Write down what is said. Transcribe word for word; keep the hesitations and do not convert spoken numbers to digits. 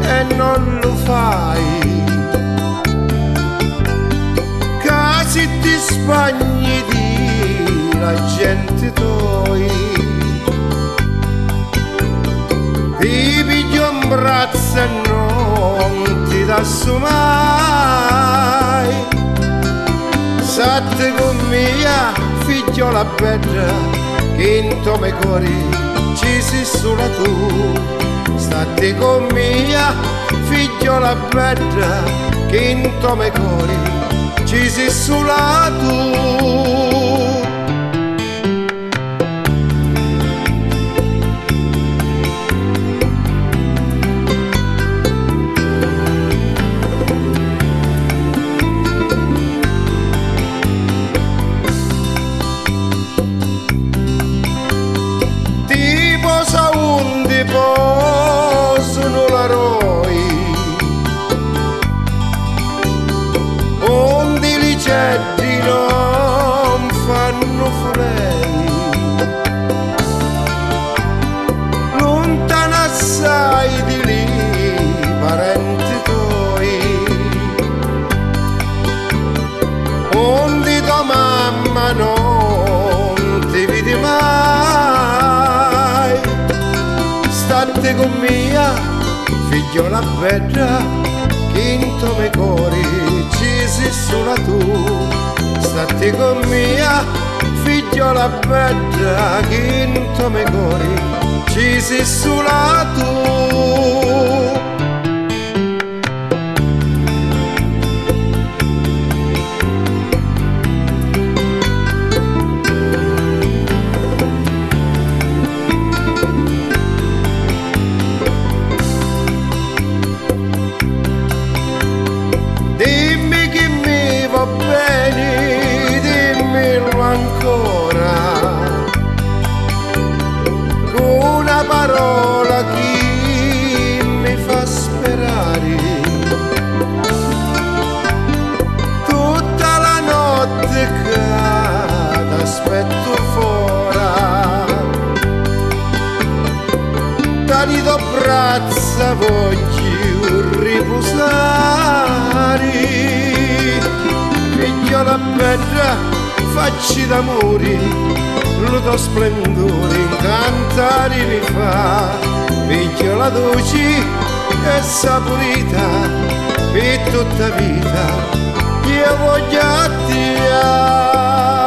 e non lu fai, ca si ti spagni di la genti toi, ti pigghiu 'n brazza e non ti dassu mai. Satti cu mia, figghiòla bedda, chi 'nto me cori ci si sula tu. Satti cu mia, figghiòla bedda, chi 'nto me cori ci si sula tu. Ti posa undi posunu l'aroi, undi li ceddi non fannu fulei, luntana assai di li parenti toi, undi to mamma non ti vidi mai. Statti cu mia, figghiòla bedda, chi 'nto me cori ci si sula tu. Statti cu mia, figghiòla bedda, chi 'nto me cori ci si sula tu. Dimmi chi mi va beni, dimmillu ancora, cu na parola chi mi fa sperari. Tutta la notti ca t'aspettu fora, nta li to brazza vogghiu ripusari. Figghiòla bedda, facci d'amuri, lu to splenduri 'ncantari mi fa. Figghiòla duci e sapurita, pi tutta vita io vogghiu a tia.